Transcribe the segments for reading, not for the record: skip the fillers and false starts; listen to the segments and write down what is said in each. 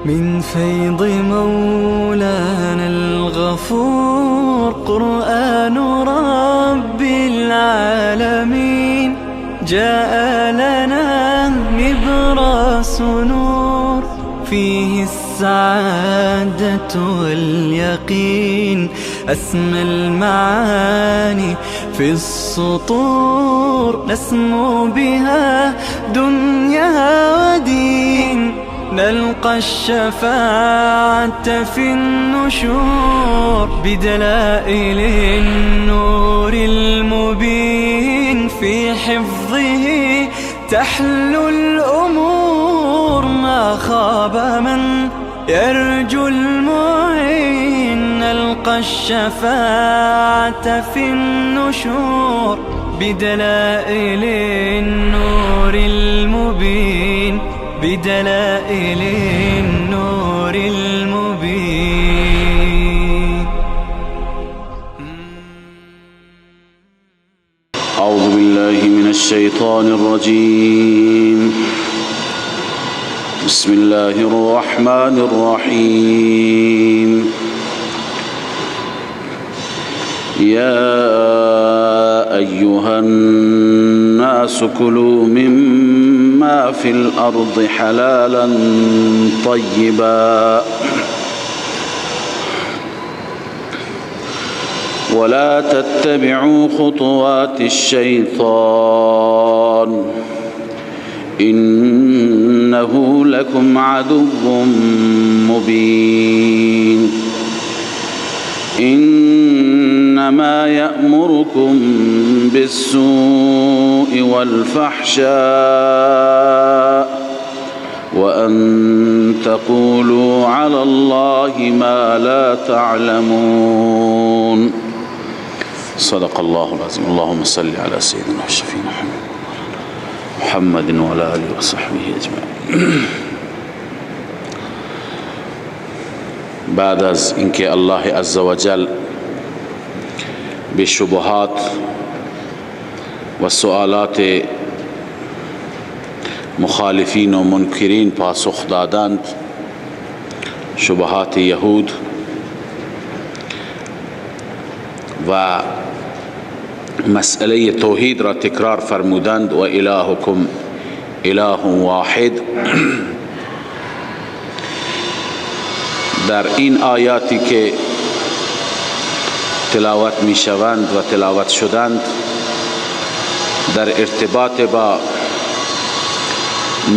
من فيض مولانا الغفور. قرآن رب العالمين جاء لنا نبراس نور، فيه السعادة واليقين، أسمى المعاني في السطور، نسمو بها دنيا ودين، نلقى الشفاعة في النشور، بدلائل النور المبين، في حفظه تحلو الأمور، ما خاب من يرجو المعين، نلقى الشفاعة في النشور، بدلائل النور المبين، بدلائل النور المبين. أعوذ بالله من الشيطان الرجيم. بسم الله الرحمن الرحيم. يا أيها الناس كلوا مما في الأرض حلالا طيبا ولا تتبعوا خطوات الشيطان إنه لكم عدو مبين. إنما يأمركم بالسوء والفحشاء وأن تقولوا على الله ما لا تعلمون. صدق الله العظيم. اللهم صل على سيدنا وشفينا محمد وعلى آله وصحبه اجمعین. بعد از اینکه الله عزوجل به شبهات و سوالات مخالفین و منکرین پاسخ دادند، شبهات یهود و مسئله توحید را تکرار فرمودند، و الهکم اله واحد. در این آیاتی که تلاوت می شوند و تلاوت شدند در ارتباط با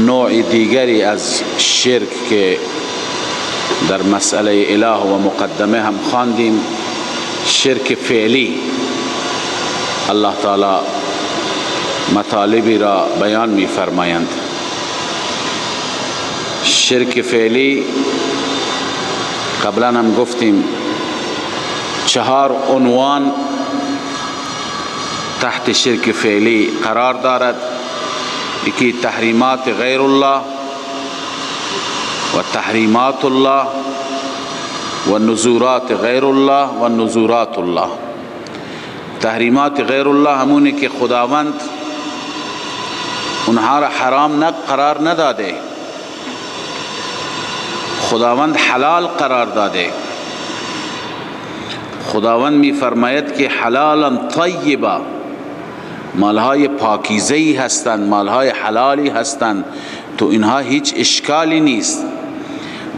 نوع دیگری از شرک که در مسئله اله و مقدمه هم خواندیم، شرک فعلی، الله تعالی مطالبی را بیان می فرمایند. شرک فعلی قبلا هم گفتیم 4 عنوان تحت شرک فعلی قرار دارد. یکی تحریمات غیر الله و تحریمات الله و نذورات غیر الله و نذورات الله. تحریمات غیر الله همونه که خداوند اونها را حرام قرار نداده، خداوند حلال قرار داده. خداوند می فرماید که حلالا طیبا، مالهای پاکیزه‌ای هستند، مالهای حلالی هستند، تو اینها هیچ اشکالی نیست،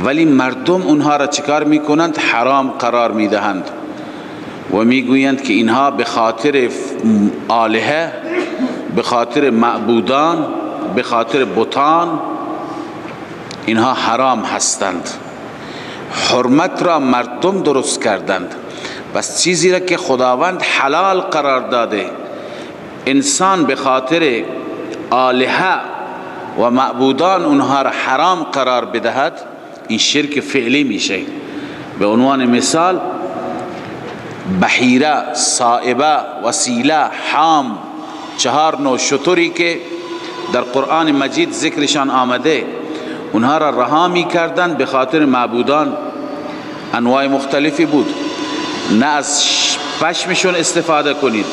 ولی مردم اونها را چکار میکنند؟ حرام قرار میدهند و میگویند که اینها به خاطر آلهه، به خاطر معبودان، به خاطر بتان اینها حرام هستند. حرمت را مردم درست کردند. بس چیزی را که خداوند حلال قرار داده، انسان به خاطر آلهه و معبودان اونها را حرام قرار بدهد، این شرک فعلی میشه. به عنوان مثال بحیره، صائبه، وسیله، حام، 4 نوع شتری که در قرآن مجید ذکرشان آمده، اونها را رها می کردند به خاطر معبودان. انواع مختلفی بود، نه از پشمشون استفاده کنید،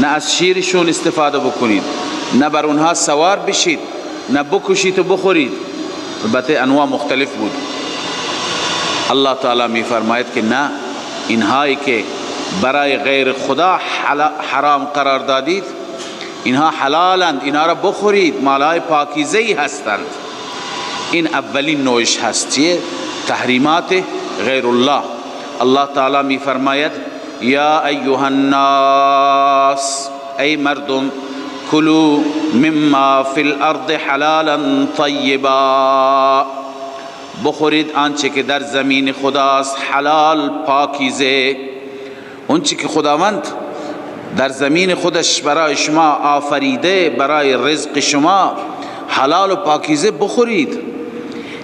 نه از شیرشون استفاده بکنید، نه بر اونها سوار بشید، نه بکشید و بخورید. البته انواع مختلف بود. الله تعالی می فرماید که نه، اینهایی که برای غیر خدا حرام قرار دادید اینها حلالند، اینها را بخورید، مالهای پاکیزه‌ای هستند. این اولین نوعش هست، چیه؟ تحریمات غیر الله. الله تعالی می فرماید یا ایها الناس، ای مردم، کلوا مما فی الارض حلالا طیبا، بخورید آنچه که در زمین خداست حلال پاکیزه. آنچه که خداوند در زمین خودش برای شما آفریده، برای رزق شما حلال و پاکیزه بخورید.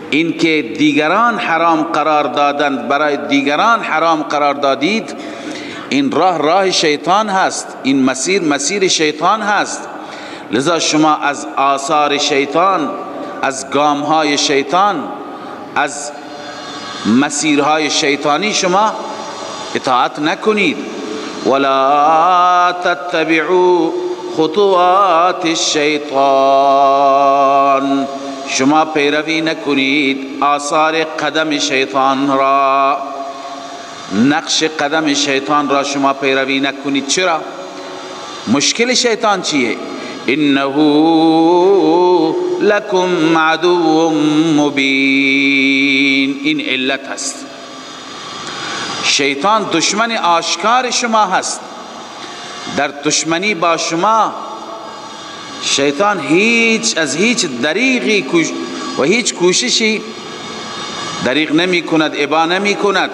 این که دیگران حرام قرار دادند، برای دیگران حرام قرار دادید، این راه راه شیطان هست، این مسیر مسیر شیطان هست. لذا شما از آثار شیطان، از گامهای شیطان، از مسیرهای شیطانی شما اطاعت نکنید. ولا تتبعوا خطوات الشیطان، شما پیروی نکنید آثار قدم شیطان را، نقش قدم شیطان را شما پیروی نکنید. چرا؟ مشکل شیطان چیه؟ انه لکم عدو مبین. این علت هست. شیطان دشمن آشکار شما هست. در دشمنی با شما شیطان هیچ از هیچ دریغی و هیچ کوششی دریغ نمی کند، ابا نمی کند.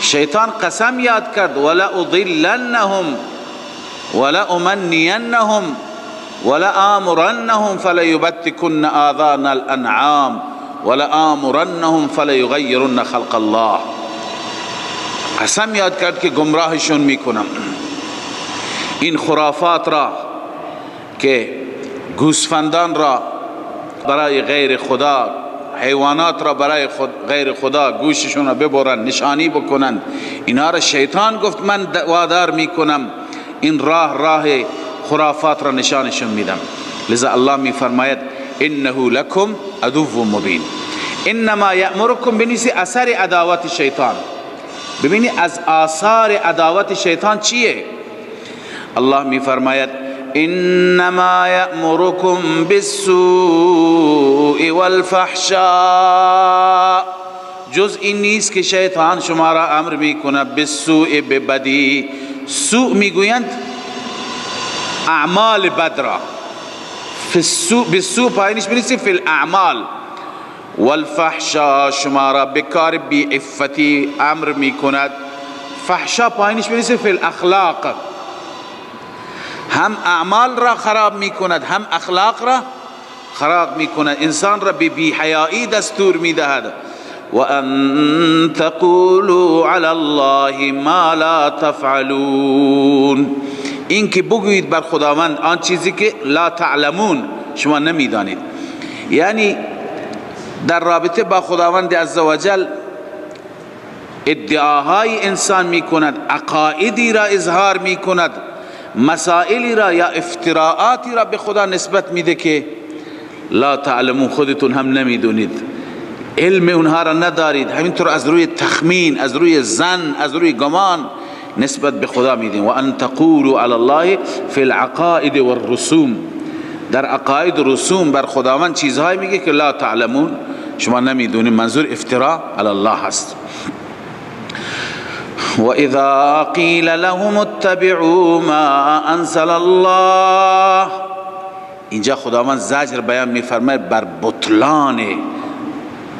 شیطان قسم یاد کرد ولأضلنهم ولأمنینهم ولآمرنهم فلیبتکن آذان الانعام ولآمرنهم فلیغیرن خلق الله. قسم یاد کرد که گمراهشون میکنم. این خرافات را که گوسفندان را برای غیر خدا، حیوانات را برای غیر خدا گوششون را ببرن، نشانی بکنند، اینا را شیطان گفت من وادار میکنم، این راه راه خرافات را نشانشون میدم. لذا الله میفرماید انه لکم عدو مبین. انما یأمرکم، بنیسی اثر عداوت شیطان. ببینی از آثار عداوت شیطان چیه؟ الله میفرماید انما یأمرکم بالسوء والفحشاء، جز این نیست که شیطان شما را امر میکنه بالسوء، به بدی. سوء میگویند اعمال بد را، بالسوء پایینش بنویسید فی الاعمال. والفحشاء، شما را به کار بی عفتی امر میکند. فحشا پایینش بنویسید فی الاخلاق، هم اعمال را خراب میکند هم اخلاق را خراب میکند، انسان را به بی حیایی دستور میدهد. و ان تقولوا علی الله ما لا تفعلون، این که بگویید بر خداوند آن چیزی که لا تعلمون، شما نمیدانید. یعنی در رابطه با خداوند عزوجل ادعاهای انسان میکند، عقایدی را اظهار میکند، مسائلی را یا افتراعاتی را به خدا نسبت میده که لا تعلمون، خودتون هم نمیدونید، علم اونها را ندارید، همینطور از روی تخمین، از روی زن، از روی گمان نسبت به خدا میدین. و ان تقولوا علی الله فی العقائد والرسوم، در عقاید و رسوم بر خداوند چیزهایی میگه که لا تعلمون، شما نمیدونید، منظور افتراء علی الله هست. و اذا قیل لهم اتبعوا ما انزل الله، اینجا خداوند زجر بیان میفرماید بر بطلان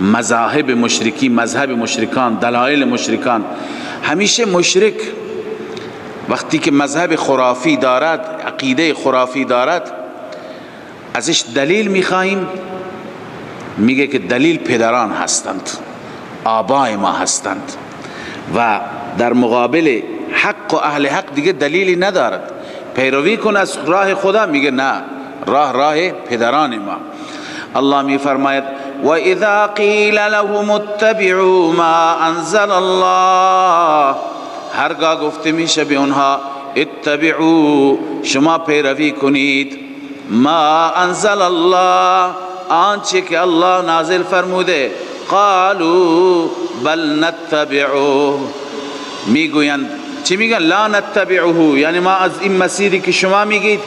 مذاهب مشرکی، مذهب مشرکان، دلایل مشرکان. همیشه مشرک وقتی که مذهب خرافی دارد، عقیده خرافی دارد، ازش دلیل میخواهیم، میگه که دلیل پدران هستند، آبای ما هستند، و در مقابل حق و اهل حق دیگه دلیلی ندارد. پیروی کن از راه خدا، میگه نه، راه راه پدران ما. الله میفرماید و اذا قیل لهم اتبعوا ما انزل الله، هرگاه گفته میشه به اونها اتبعوا، شما پیروی کنید، ما انزل الله، آنچه که الله نازل فرموده، قالوا بل نتبعه، میگویند چی میگن؟ لا نتبعه، یعنی ما از این مسیری که شما میگید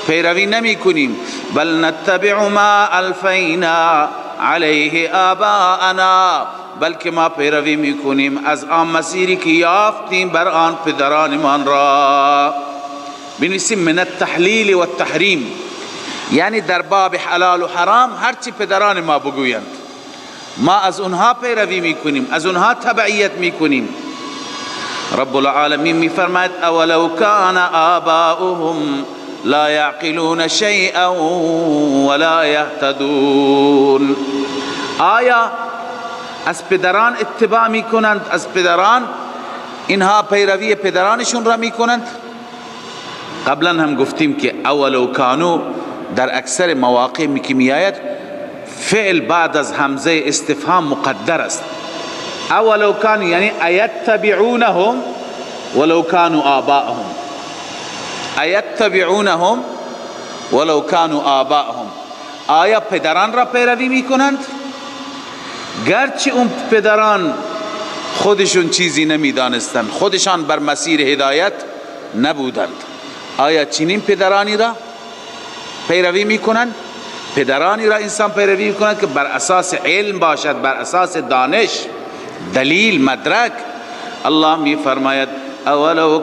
پیروی نمی کنیم. بل نتبع ما الفینا علیه آباءنا، بلکه ما پیروی میکنیم از آن مسیری که یافتیم بر آن پدرانمان را. بنویسیم من التحلیل و التحریم، یعنی در باب حلال و حرام هرچی پدران ما بگویند ما از اونها پیروی میکنیم، از اونها تبعیت میکنیم. رب العالمین میفرماید اولو کان آباؤهم لا يعقلون شيئا ولا يهتدون. آیا از پدران اتباع میکنند؟ از پدران اینها پیروی پدرانشون را میکنند؟ قبلا هم گفتیم که اولو کانو در اکثر مواقع که میآید فعل بعد از همزه استفهام مقدر است. اولو کانو یعنی ایتبعونهم ولو کانوا آباءهم، ایتبعونهم ولو کانوا آباءهم. آیا پدران را پیروی میکنند؟ گرچه اون پدران خودشون چیزی نمیدانستند، خودشان بر مسیر هدایت نبودند، آیا چنین پدرانی را پیروی میکنند؟ پدرانی را انسان پیروی میکنند که بر اساس علم باشد، بر اساس دانش، دلیل، مدرک. الله میفرماید اولو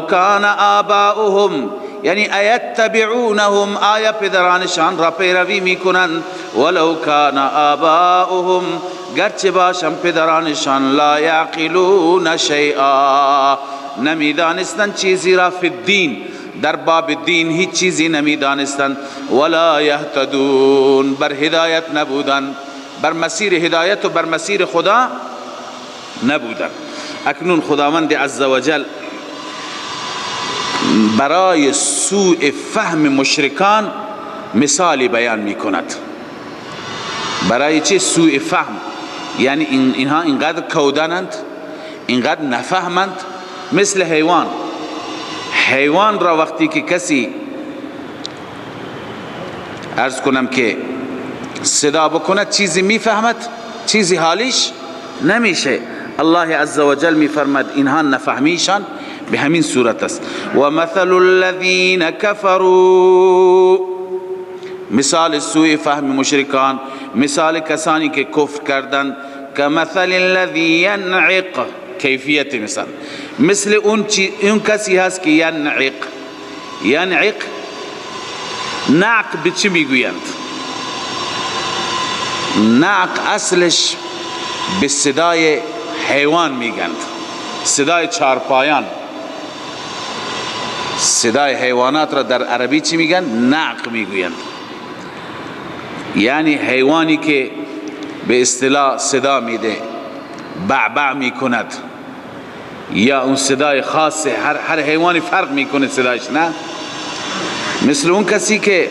کان آباؤهم، یعنی ایتبعونهم، آیا پدرانشان را پیروی میکنند؟ ولو کان آباؤهم، گرچه باشم پدرانشان لا یعقلون شیئا، نمیدانستند چیزی را، فی الدین، در باب دین هیچ چیزی نمیدانستند، ولا یهتدون، بر هدایت نبودند، بر مسیر هدایت و بر مسیر خدا نبودند. اکنون خداوند عزوجل برای سوء فهم مشرکان مثالی بیان می کند. برای چه سوء فهم؟ یعنی اینها اینقدر کودنند، اینقدر نفهمند، مثل حیوان. حیوان را وقتی که کسی عرض کنم که صدا بکند چیزی میفهمد، چیزی حالیش نمیشه. الله عزوجل میفرماد اینها نفهمیشان به همین صورت است. و مثل الذین کفروا، مثال سوء فهم مشرکان، مثال کسانی که کفر کردند، کمثل الذی ینعق، کیفیت مثال مثل اون کسی هست که ینعق. ینعق، نعق به چی میگویند؟ نعق اصلش به صدای حیوان میگند، صدای چارپایان، صدای حیوانات را در عربی چی میگن؟ نعق میگویند. یعنی حیوانی که به اصطلاح صدا میده، بعبع میکند، یا اون صدای خاصه، هر حیوانی فرق میکنه صدایش، نه؟ مثل اون کسی که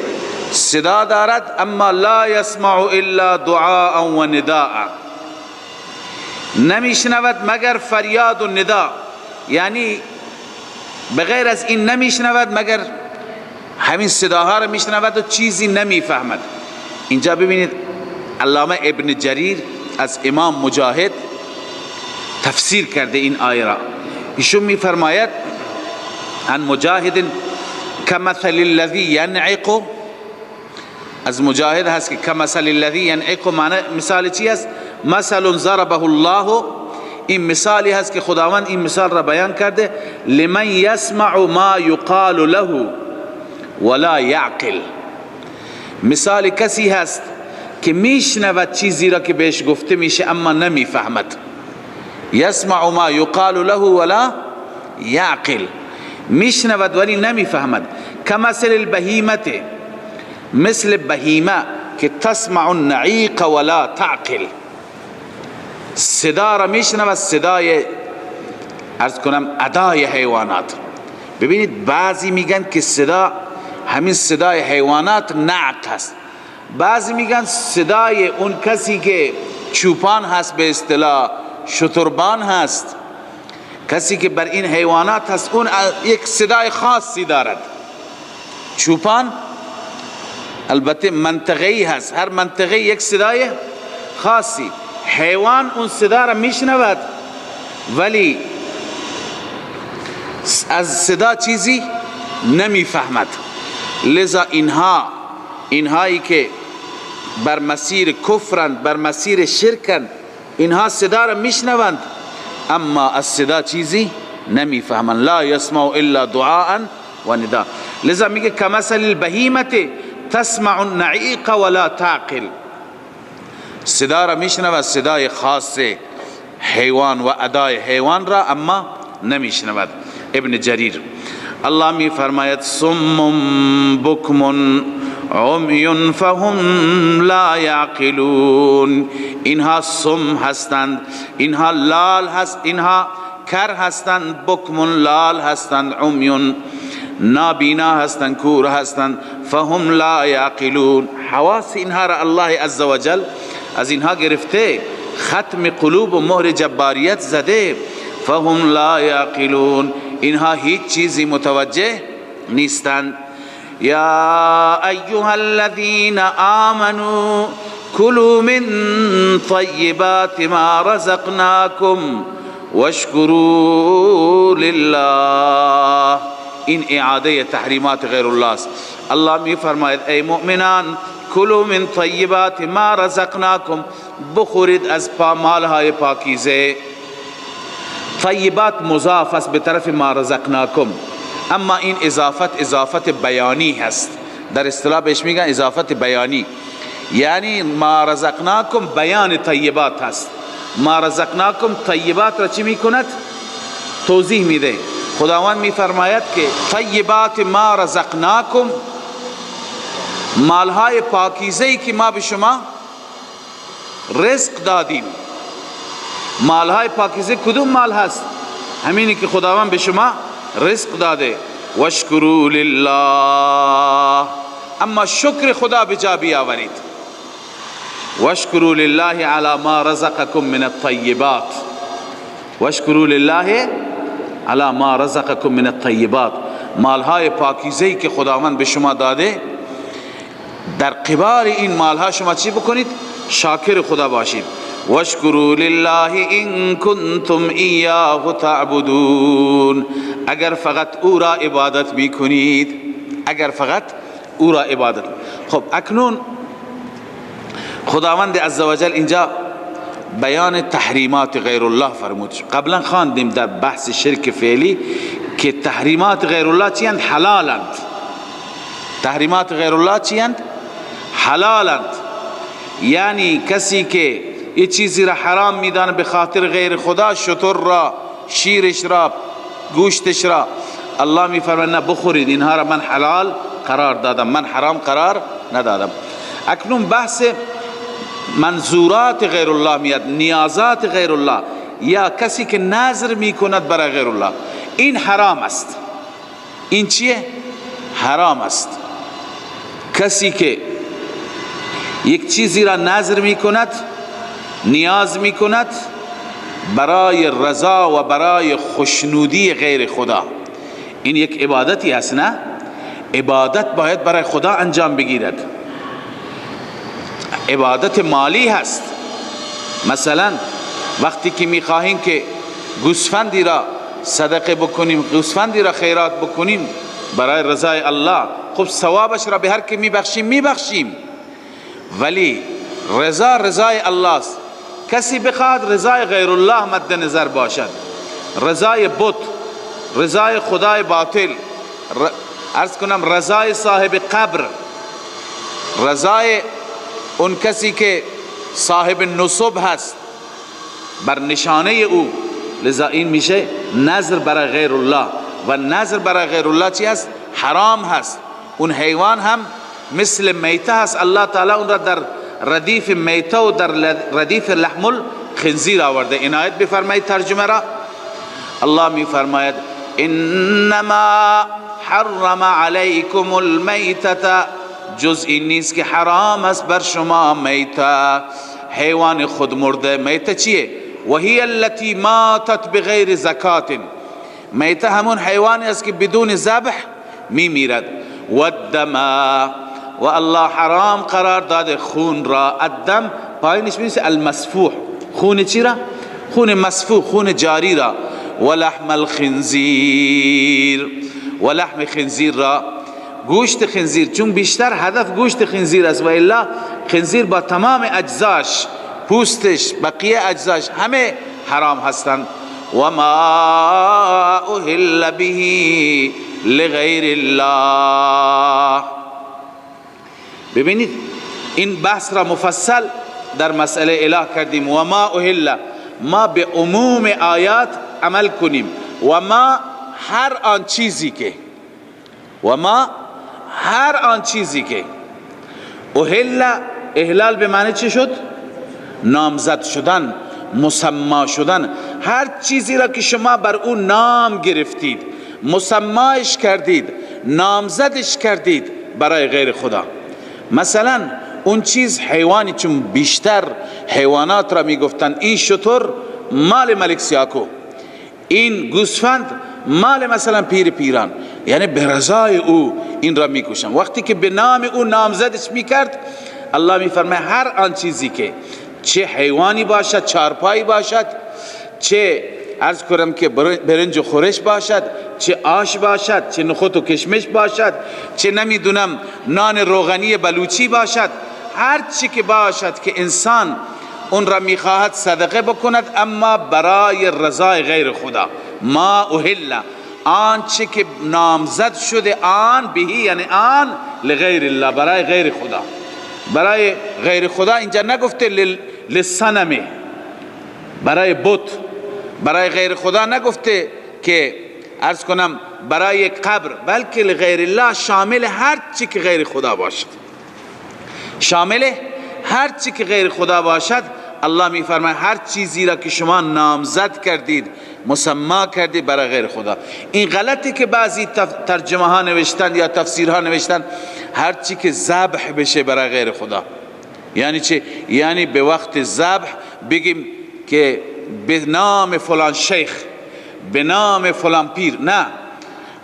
صدا دارد اما لا یسمع الا دعاء و نداء، نمیشنود مگر فریاد و ندا، یعنی بغیر از این نمیشنود مگر همین صداها را میشنود و چیزی نمیفهمد. اینجا ببینید علامه ابن جریر از امام مجاهد تفسیر کرده این آیه را. ایشون میفرماید عن مجاهد کمثل الذی ینعق، از مجاهد هست که کمثل الذی ینعق معنی مثال چی است؟ مثل ضربه الله، این مثالی هست که خداوند این مثال را بیان کرده، لمن یسمع ما یقال له ولا یعقل، مثال کسی هست که میشنود چیزی را که بهش گفته میشه اما نمیفهمد. یسمع ما یقال له ولا یعقل، میشنود ولی نمیفهمد. کمثل البهیمه، مثل بهیمه که تسمع النعیق ولا تعقل، صدا را میشنود، صدای عرض کنم ادای حیوانات. ببینید بعضی میگن که صدا همین صدای حیوانات نعق هست، بعضی میگن صدای اون کسی که چوپان هست، به اصطلاح شتربان هست، کسی که بر این حیوانات هست، اون یک صدای خاصی دارد. چوپان البته منطقه‌ای هست، هر منطقه یک صدای خاصی. حیوان اون صدا را میشنود ولی از صدا چیزی نمیفهمد. لذا اینهایی که بر مسیر کفرند، بر مسیر شرکند، اینها صدا را میشنوند اما از صدا چیزی نمیفهمند. لا یسمع الا دعاء و ندا. لذا میگه کمثل البهیمه تسمع النعیق ولا تعقل. صدا را میشنود، صدای خاص حیوان و ادای حیوان را اما نمیشنود. ابن جریر الله می فرماید صم بکم عمی فهم لا یعقلون. اینها صم هستند، اینها لال هست، اینها کر هستند، بکم لال هستند، عمی نابینا هستند، کور هستند، فهم لا یعقلون. حواس اینها را الله عزوجل از اینها گرفته، ختم قلوب و مهر جباریت زده. فهم لا یعقلون، اینها هیچ چیزی متوجه نیستند. یا ایها الذین آمنوا كلوا من طیبات ما رزقناکم واشکروا لله. این اعاده تحریمات غیر الله است. الله می فرماید ای مؤمنان کلوا من طیبات ما رزقناکم، بخورید از مالهای پاکیزه. طیبات مضاف است به طرف ما رزقناکم، اما این اضافت اضافت بیانی هست. در اصطلاح بهش میگن اضافت بیانی، یعنی ما رزقناکم بیان طیبات هست. ما رزقناکم طیبات را چی میکند؟ توضیح میده. خداوند میفرماید که طیبات ما رزقناکم، مالهای پاکیزه‌ای که ما به شما رزق دادیم. مالهای پاکیزه کدوم مال هست؟ همینی که خداوند به شما رزق داده. واشکروا لله، اما شکر خدا به جا بیاورید. واشکروا لله علی ما رزقکم من الطیبات. واشکروا لله علی ما رزقکم من الطیبات. مالهای پاکیزه‌ای که خداوند به شما داده، در قبال این مالها شما چی بکنید؟ شاکر خدا باشید. واشکروا لله ان کنتم ایاه تعبدون، اگر فقط او را عبادت میکنید، اگر فقط او را عبادت. خب اکنون خداوند عزوجل اینجا بیان تحریمات غیر الله فرمود. قبلا خواندیم در بحث شرک فعلی که تحریمات غیر الله چیند؟ حلالند. تحریمات غیر الله چیند؟ حلالند. یعنی کسی که یه چیزی را حرام میدانه به خاطر غیر خدا، شتر را، شیرش را، گوشتش را، الله میفرماید نه بخورید، اینها را من حلال قرار دادم، من حرام قرار ندادم. اکنون بحث منظورات غیر الله میاد، نیازات غیر الله، یا کسی که نظر میکند برای غیر الله، این حرام است. این چیه؟ حرام است. کسی که یک چیزی را نظر میکند، نیاز میکند برای رضا و برای خوشنودی غیر خدا، این یک عبادتی است. نه، عبادت باید برای خدا انجام بگیرد. عبادت مالی هست. مثلا وقتی که میخواهیم که گوسفندی را صدقه بکنیم، گوسفندی را خیرات بکنیم برای رضای الله، خب ثوابش را به هر که میبخشیم میبخشیم، ولی رضا رضای الله است. کسی بخواد رضای غیر الله مد نظر باشد، رضای بت، رضای خدای باطل، عرض کنم رضای صاحب قبر، رضای اون کسی که صاحب نصب هست بر نشانه او، لذا این میشه نظر برای غیر الله. و نظر برای غیر الله چی هست؟ حرام هست. اون حیوان هم مثل میته هست، الله تعالی اون را در ردیف میته و در ردیف لحم الخنزیر آورده. عنایت بفرمایید ترجمه را. الله می فرماید انما حرم علیکم المیتة، جز این نیست که حرام است بر شما میته، حیوان خود مرده. میته چیه؟ وهی التي ماتت بغیر زکات. میته همون حیوانی است که بدون ذبح میمیرد. والدم، و الله حرام قرار داده خون را. الدم پایینش می‌نویسه المسفوح. خون چی را؟ خون مسفوح، خون جاری را. و لحم الخنزیر، و لحم خنزیر را، گوشت خنزیر، چون بیشتر هدف گوشت خنزیر است و الا خنزیر با تمام اجزاش، پوستش، بقیه اجزاش همه حرام هستند. و ما اهل به لغیر الله. ببینید این بحث را مفصل در مسئله اله کردیم. و ما اهل، ما به عموم آیات عمل کنیم. و ما هر آن چیزی که، و ما هر آن چیزی که اهل، اهلال به معنی چی شد؟ نامزد شدن، مسما شدن. هر چیزی را که شما بر او نام گرفتید، مسمایش کردید، نامزدش کردید برای غیر خدا. مثلا اون چیز حیوانی، چون بیشتر حیوانات را میگفتن این شتر مال ملک سیاکو، این گوسفند مال مثلا پیر پیران، یعنی به رضای او این را میکشن. وقتی که به نام او نامزدش میکرد، الله میفرماید هر آن چیزی که چه حیوانی باشد، چارپایی باشد، چه عرض کنم که برنج و خورش باشد، چه آش باشد، چه نخود و کشمش باشد، چه نمیدونم نان روغنی بلوچی باشد، هر چی که باشد که انسان اون را میخواهد صدقه بکند، اما برای رضای غیر خدا. ما اهل، آن چی که نامزد شده، آن بهی یعنی آن لغیر الله، برای غیر خدا. برای غیر خدا اینجا نگفته للصنم، برای بت، برای غیر خدا نگفته که عرض کنم برای قبر، بلکه لغیر الله شامل هر چی که غیر خدا باشد، شامل هر چی که غیر خدا باشد. الله میفرماید هر چیزی را که شما نامزد کردید، مسما کردید برای غیر خدا. این غلطی که بعضی ترجمه ها نوشتن یا تفسیرها نوشتن، هر چی که ذبح بشه برای غیر خدا. یعنی چه؟ یعنی به وقت ذبح بگیم که به نام فلان شیخ، به نام فلان پیر. نه،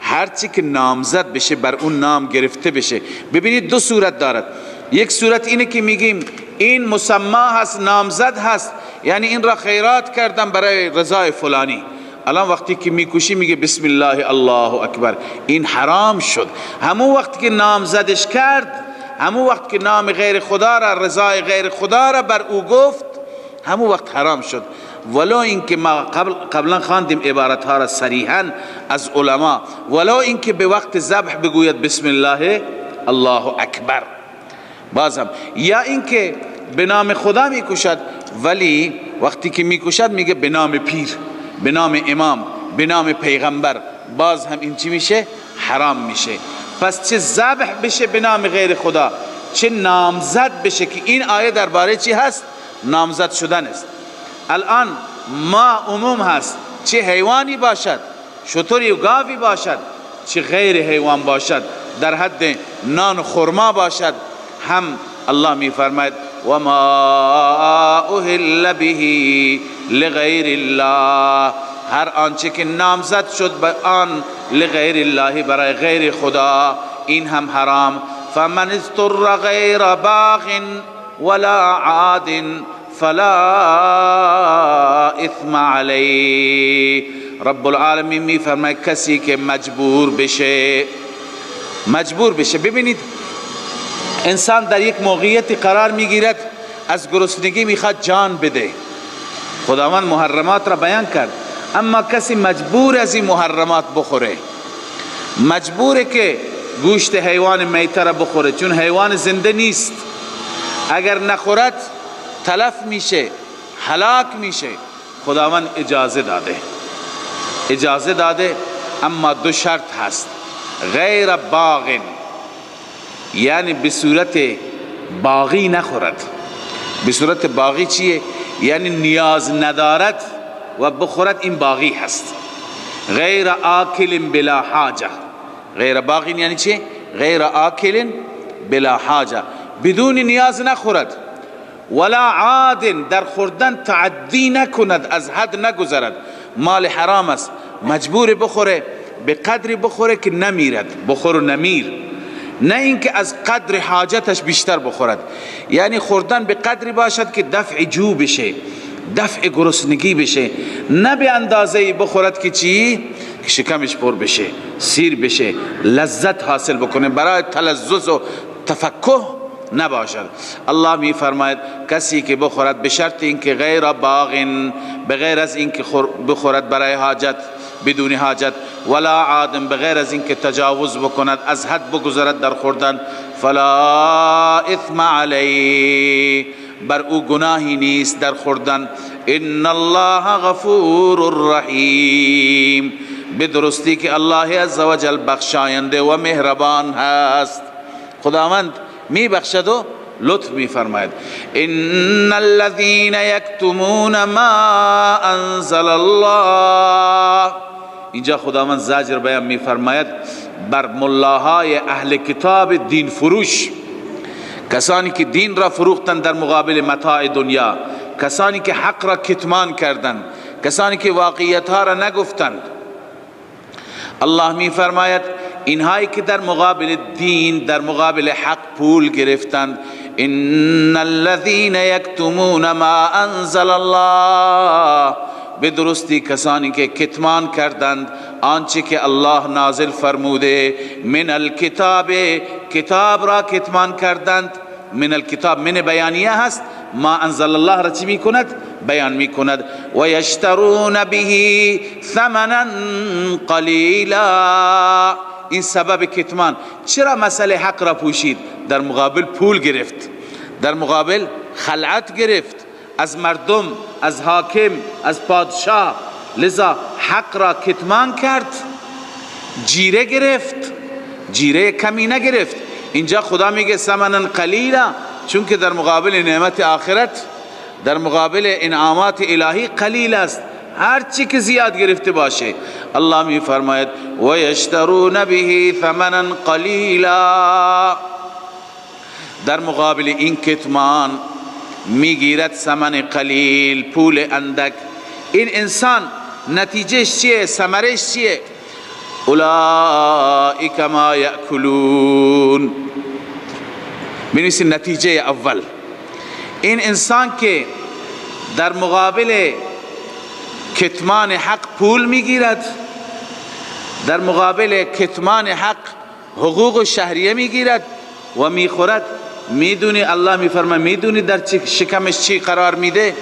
هر چی که نامزد بشه بر اون نام گرفته بشه. ببینید دو صورت دارد. یک صورت اینه که میگیم این مسما هست، نامزد هست، یعنی این را خیرات کردم برای رضای فلانی. الان وقتی که میکشی میگه بسم الله الله اکبر، این حرام شد. همون وقت که نامزدش کرد، همون وقت که نام غیر خدا را، رضای غیر خدا را بر او گفت، همون وقت حرام شد. ولو اینکه ما قبلا خواندیم عبارت ها را صریحا از علما، ولو اینکه به وقت ذبح بگوید بسم الله الله اکبر، بازم، یا اینکه به نام خدا میکشد، ولی وقتی که میکشد میگه به نام پیر، به نام امام، به نام پیغمبر، باز هم این چی میشه؟ حرام میشه. پس چه ذبح بشه به نام غیر خدا، چه نامزد بشه، که این آیه درباره چی هست؟ نامزد شدن است. الان ما عموم هست، چه حیوانی باشد، شتری و گاوی باشد، چه غیر حیوان باشد، در حد نان و خرما باشد، هم الله می فرماید و ما اهل به لغیر الله، هر آنچه که نامزد شد به آن لغیر الله، برای غیر خدا، این هم حرام. فمن اضطر غیر باغ ولا عاد فلا اثم علیه. رب العالمین می فرماید کسی که مجبور بشه، مجبور بشه. ببینید انسان در یک موقعیتی قرار میگیرد، از گرسنگی میخواد جان بده، خداوند محرمات را بیان کرد، اما کسی مجبور از این محرمات بخوره، مجبوره که گوشت حیوان میته را بخوره، چون حیوان زنده نیست، اگر نخورد تلف میشه، هلاک میشه. خداوند اجازه داده، اجازه داده، اما دو شرط هست. غیر باغ، یعنی به صورت باغی نخورد. به صورت باغی چیه؟ یعنی نیاز ندارد و بخورد، این باغی هست. غیر آکل بلا حاجه. غیر باغی یعنی چی؟ غیر آکل بلا حاجه، بدون نیاز نخورد. ولا عاد، در خوردن تعدی نکند، از حد نگذرد. مال حرام است، مجبور بخوره، به قدری بخوره که نمیرد، بخور و نمیر. نه اینکه از قدر حاجتش بیشتر بخورد. یعنی خوردن به قدری باشد که دفع جو بشه، دفع گرسنگی بشه، نه به اندازه بخورد که چی؟ که شکمش پر بشه، سیر بشه، لذت حاصل بکنه، برای تلذذ و تفکه نباشد. الله می فرماید کسی که بخورد به شرط اینکه غیر باغ، بغیر از اینکه بخورد برای حاجت، بدون حاجت، ولا عادم، بغیر از اینکه تجاوز بکند، از حد بگذرد در خوردن، فلا اثم علیه، بر او گناهی نیست در خوردن. ان الله غفور رحیم، به درستی که الله عزوجل بخشاینده و مهربان هست. خداوند می بخشد و لطف می فرماید. ان الذين یکتمون ما انزل الله، اینجا خداوند زجر بیان می فرماید بر ملاهای اهل کتاب دین فروش، کسانی که دین را فروختند در مقابل متاع دنیا، کسانی که حق را کتمان کردند، کسانی که واقعیت ها را نگفتند. الله می فرماید اینهایی که در مقابل دین، در مقابل حق پول گرفتند، ان الذين یکتمون ما انزل الله، به درستی کسانی که کتمان کردند آنچه که الله نازل فرموده، من الکتاب، کتاب را کتمان کردند. من الکتاب من بیانیه هست، ما انزل الله را چی میکند؟ بیان میکند. و یشترون به ثمنا قلیلا، این سبب کتمان. چرا مسئله حق را پوشید؟ در مقابل پول گرفت، در مقابل خلعت گرفت از مردم، از حاکم، از پادشاه، لذا حق را کتمان کرد، جیره گرفت، جیره کمی نگرفت. اینجا خدا میگه ثمنا قلیلا، چون که در مقابل نعمت آخرت، در مقابل انعامات الهی قلیل است، هر چی که زیاد گرفته باشه. الله می فرماید و یشترون به ثمنا قلیلا، در مقابل این کتمان میگیرد ثمن قلیل، پول اندک. این انسان نتیجهش چیه؟ ثمرش چیه؟ اولئک ما یأکلون. بنویسید نتیجه اول، این انسان که در مقابل کتمان حق پول میگیرد، در مقابل کتمان حق حقوق و شهریه میگیرد و میخورد، میدونی الله میفرماید میدونی در شکمش چی قرار میده؟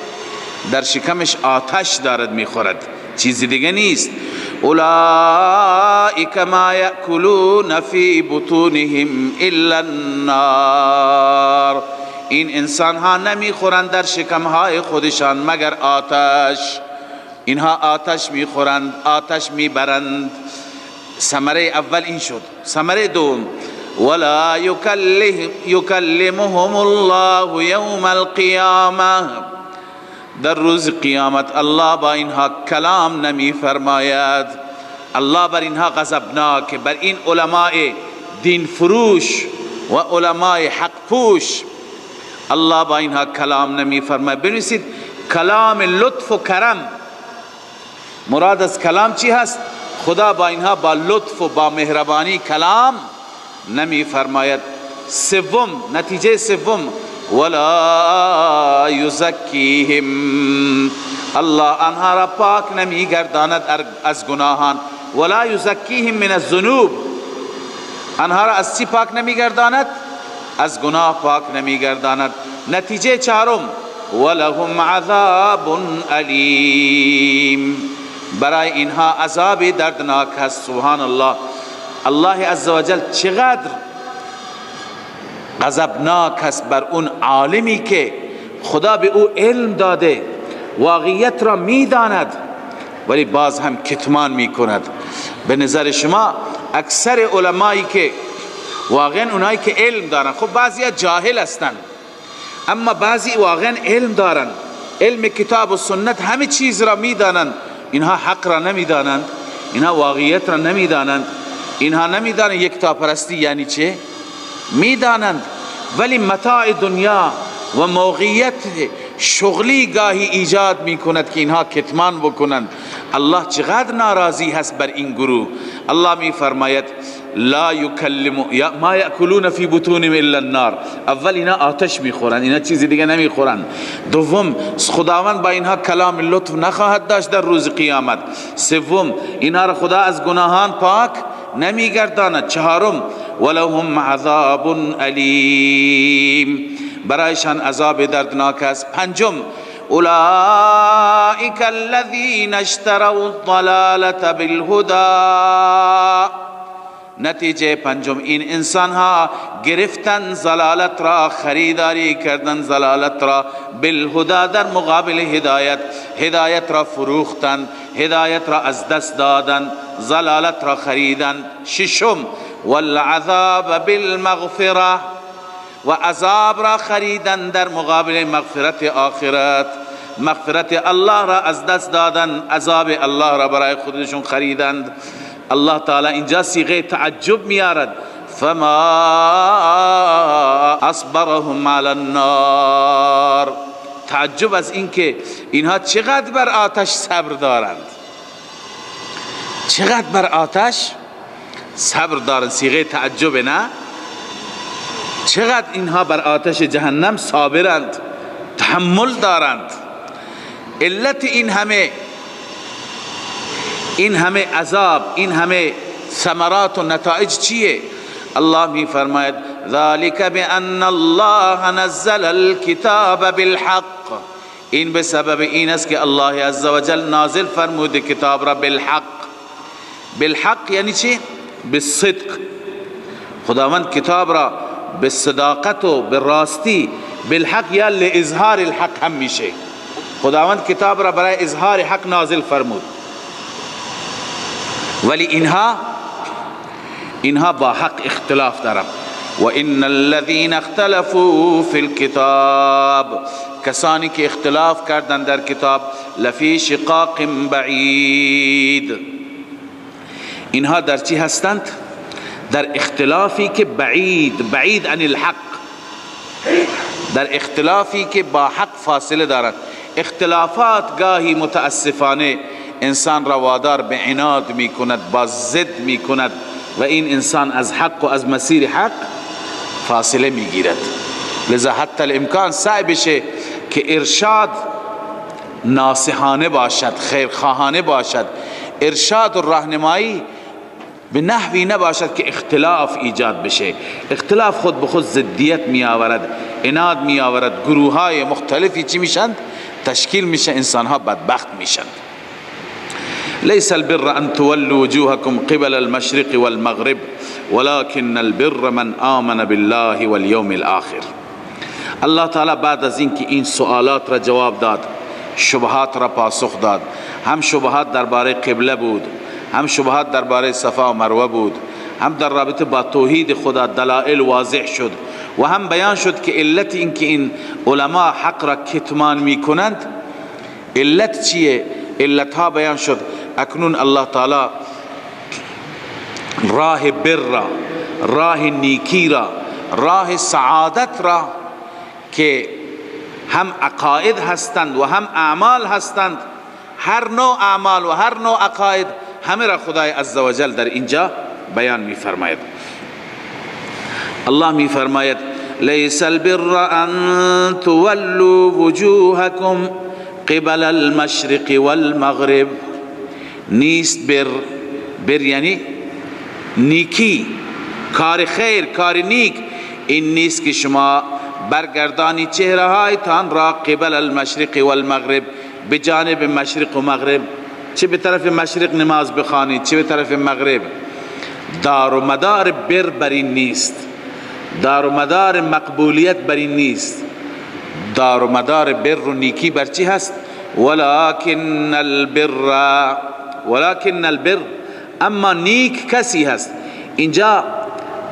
در شکمش آتش دارد میخورد، چیزی دیگه نیست. اولئک ما یأکلون فی بطونهم الا النار، این انسان ها نمیخورند در شکمهای خودشان مگر آتش. اینها آتش میخورند، آتش میبرند. ثمره اول این شد. ثمره دوم، ولا یکلمهم الله یوم القیامه، در روز قیامت الله با اینها کلام نمی فرماید. الله بر اینها غضبناک، بر این علماء دین فروش و علماء حق پوش الله با اینها کلام نمی فرماید. بنویسید کلام لطف و کرم. مراد از کلام چی هست؟ خدا با اینها با لطف و با مهربانی کلام نمی فرماید. سوم، نتیجه سوم، ولا یزکیهم، الله آنها را پاک نمی گرداند از گناهان. ولا یزکیهم من الذنوب، آنها را از چی پاک نمی گرداند؟ از گناه پاک نمی گرداند. نتیجه چهارم، ولهم عذاب الیم، برای اینها عذاب دردناک هست. سبحان الله، الله عزوجل چقدر غضبناک هست بر اون عالمی که خدا به او علم داده، واقعیت را میداند، ولی باز هم کتمان میکند. به نظر شما اکثر علمایی که واقعا اونایی که علم دارن، خب بعضی جاهل هستند، اما بعضی واقعا علم دارن، علم کتاب و سنت همه چیز را میدانند، اینها حق را نمیدانند، اینها واقعیت را نمیدانند، اینها نمیدانند یکتاپرستی یعنی چه، میدانند، ولی متاع دنیا و موقعیت شغلی گاهی ایجاد میکند که اینها کتمان بکنند. الله چقدر ناراضی هست بر این گروه. الله میفرماید لا یکلم ما یاکلون فی بطونهم الا النار. اول اینا آتش میخورند، اینا چیزی دیگه نمیخورند. دوم، خداوند با اینها کلام لطف نخواهد داشت در روز قیامت. سوم، اینها را خدا از گناهان پاک نمیگرداند. چهارم، ولهم عذاب الیم، برایشان عذاب دردناک است. پنجم، اولئک الذین اشتروا الضلالة بالهدى. نتیجه پنجم، این انسان ها گرفتن ضلالت را، خریداری کردن ضلالت را، بالهدى در مقابل هدایت، هدایت را فروختن، هدایت را از دست دادن، ضلالت را خریدن. ششم، والعذاب بالمغفره، و عذاب را خریدن در مقابل مغفرت آخرت، مغفرت الله را از دست دادن، عذاب الله را برای خودشون خریدند. الله تعالی اینجا صیغه تعجب میارد، فما اصبرهم علی النار، تعجب از اینکه اینها چقدر بر آتش صبر دارند، چقدر بر آتش صبر دارند. صیغه تعجب نه، چقدر اینها بر آتش جهنم صابرند، تحمل دارند. علت این همه عذاب، این همه ثمرات و نتایج چیه؟ الله می فرماید ذلك بان الله نزل الكتاب بالحق. این به سبب این است که الله عزوجل نازل فرمود کتاب را بالحق. بالحق یعنی چی؟ بالصدق. خداوند کتاب را به صداقت و به راستی، بالحق یا لإظهار الحق هم میشه. خداوند کتاب را برای اظهار حق نازل فرمود، ولی اینها با حق اختلاف دارند. و ان الذين اختلفوا فی الكتاب، کسانی که اختلاف کردند در کتاب، لفی شقاق بعید، اینها در چی هستند؟ در اختلافی که بعید، بعید عن الحق، در اختلافی که با حق فاصله دارد. اختلافات گاهی متاسفانه انسان را وادار به عناد می کند، با ضد می کند و این انسان از حق و از مسیر حق فاصله می گیرد. لذا حتی الامکان سعی بشه که ارشاد ناصحانه باشد، خیرخواهانه باشد، ارشاد و راهنمایی به نحوی نباشد که اختلاف ایجاد بشه. اختلاف خود به خود ضدیت می آورد، عناد می آورد، گروه های مختلفی چی میشند؟ تشکیل میشه، انسان ها بدبخت میشند. ليس البر أن تولوا وجوهكم قبل المشرق والمغرب ولكن البر من آمن بالله واليوم الآخر. الله تعالی بعد از اینکه این سوالات را جواب داد، شبهات را پاسخ داد، هم شبهات درباره قبله بود، هم شبهات درباره صفا و مروه بود، هم در رابطه با توحید خدا دلائل واضح شد و هم بیان شد که علت اینکه این علما حق را کتمان میکنند علت چیه، علتها بیان شد. اکنون الله تعالی راه بر را، راه نیکی را، راه سعادت را که هم عقاید هستند و هم اعمال هستند، هر نوع اعمال و هر نوع عقاید همه را خدای عزوجل در اینجا بیان می فرماید. الله می فرماید لیس البر ان تولوا وجوهکم قبل المشرق والمغرب. نیست بر، بر یعنی نیکی، کار خیر، کار نیک، این نیست که شما برگردانی چهره هایتان را قبل المشرق والمغرب، به جانب مشرق و مغرب، چه به طرف مشرق نماز بخوانید چه به طرف مغرب. دار و مدار بر بر این نیست، دار و مدار مقبولیت بر این نیست، دار و مدار بر و نیکی بر چی هست؟ ولكن البر، ولكن البر، اما نیک کسی هست. اینجا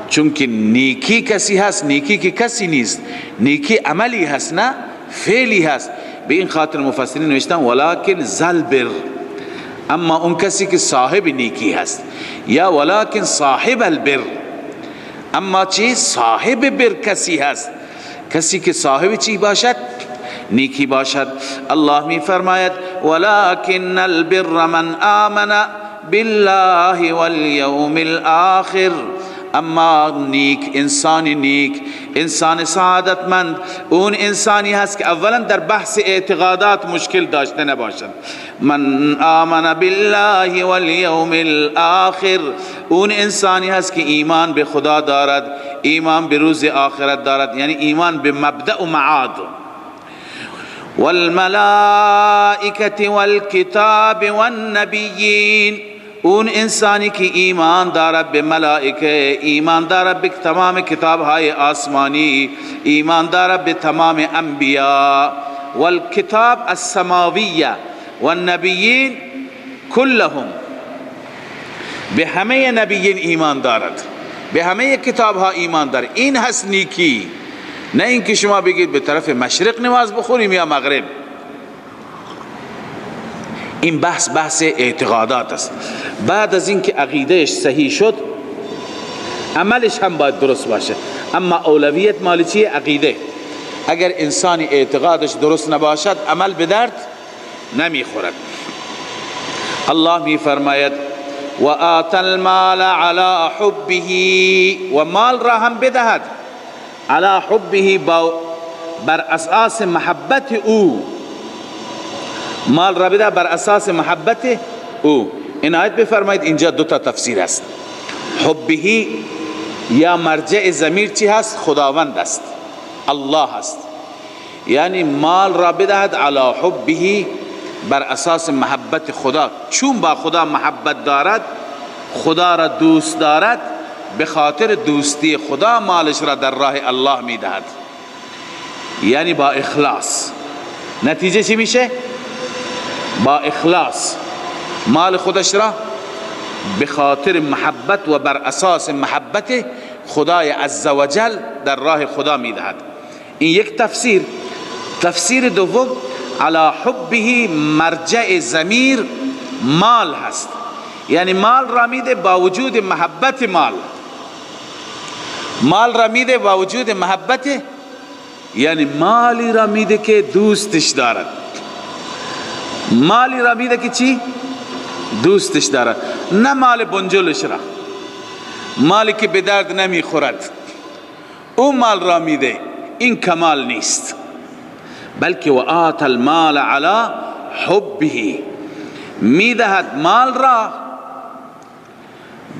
چون که نیکی کسی هست، نیکی که کسی نیست، نیکی عملی هست نه فعلی هست. به این خاطر مفسرین نوشتن ولکن ذل بر، اما اون کسی که صاحب نیکی هست، یا ولکن صاحب البر، اما چی؟ صاحب بر کسی هست، کسی که صاحب چی باشد؟ نیکی باشد. الله می فرماید ولکن البر من آمن بالله والیوم الاخر. اما نیک، انسان نیک، انسان سعادتمند، اون انسانی هست که اولا در بحث اعتقادات مشکل داشته نباشد. من آمن بالله والیوم الاخر، اون انسانی هست که ایمان به خدا دارد، ایمان به روز آخرت دارد، یعنی ایمان به مبدأ و معاد. والملائکة والکتاب والنبیین، اون انسانی که ایمان دارد به ملائکه، ایمان دارد به تمام کتابهای آسمانی، ایمان دارد به تمام انبیاء. والکتاب السماویه والنبیین كلهم، به همه نبیین ایمان دارد، به همه کتابها ایمان دارد. این هست نیکی، نه اینکه شما بگید به طرف مشرق نماز بخوریم یا مغرب. این بحث بحث اعتقادات است. بعد از اینکه عقیدهش صحیح شد، عملش هم باید درست باشه. اما اولویت مال چیه؟ عقیده. اگر انسانی اعتقادش درست نباشد، عمل به درد نمیخورد. الله می فرماید و آت المال علی حبه، و مال را هم بدهد، علی حبه، بر اساس محبت او. مال را بده بر اساس محبت او. عنایت بفرمایید، اینجا دو تا تفسیر است. حبه یا مرجع ضمیر چی هست؟ خداوند است، الله است. یعنی مال را بدهد علی حبه، بر اساس محبت خدا. چون با خدا محبت دارد، خدا را دوست دارد، به خاطر دوستی خدا مالش را در راه الله میدهد، یعنی با اخلاص. نتیجه چی میشه؟ با اخلاص مال خودش را به خاطر محبت و بر اساس محبت خدای عزوجل در راه خدا میدهد. این یک تفسیر. تفسیر دوم، علی حبه مرجع ضمیر مال هست، یعنی مال را میده با وجود محبت مال، مال را میده با وجود محبت، یعنی مالی را میده که دوستش دارد، مالی را میده که چی؟ دوستش دارد، نه مال بنجلش را، مالی که به درد نمیخورد، او مال را میده. این کمال نیست، بلکه و آت المال علی حبه، میدهد مال را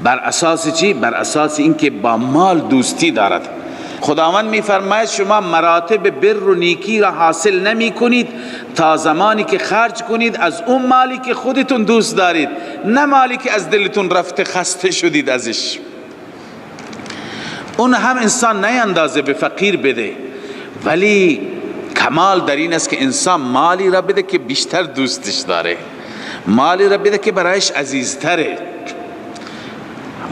بر اساس چی؟ بر اساس اینکه با مال دوستی دارد. خداوند میفرماید شما مراتب بر و نیکی را حاصل نمی کنید تا زمانی که خرج کنید از اون مالی که خودتون دوست دارید، نه مالی که از دلتون رفته خسته شدید ازش. اون هم انسان نیندازه به فقیر بده، ولی کمال در این است که انسان مالی را بده که بیشتر دوستش داره، مالی را بده که برایش عزیزتره.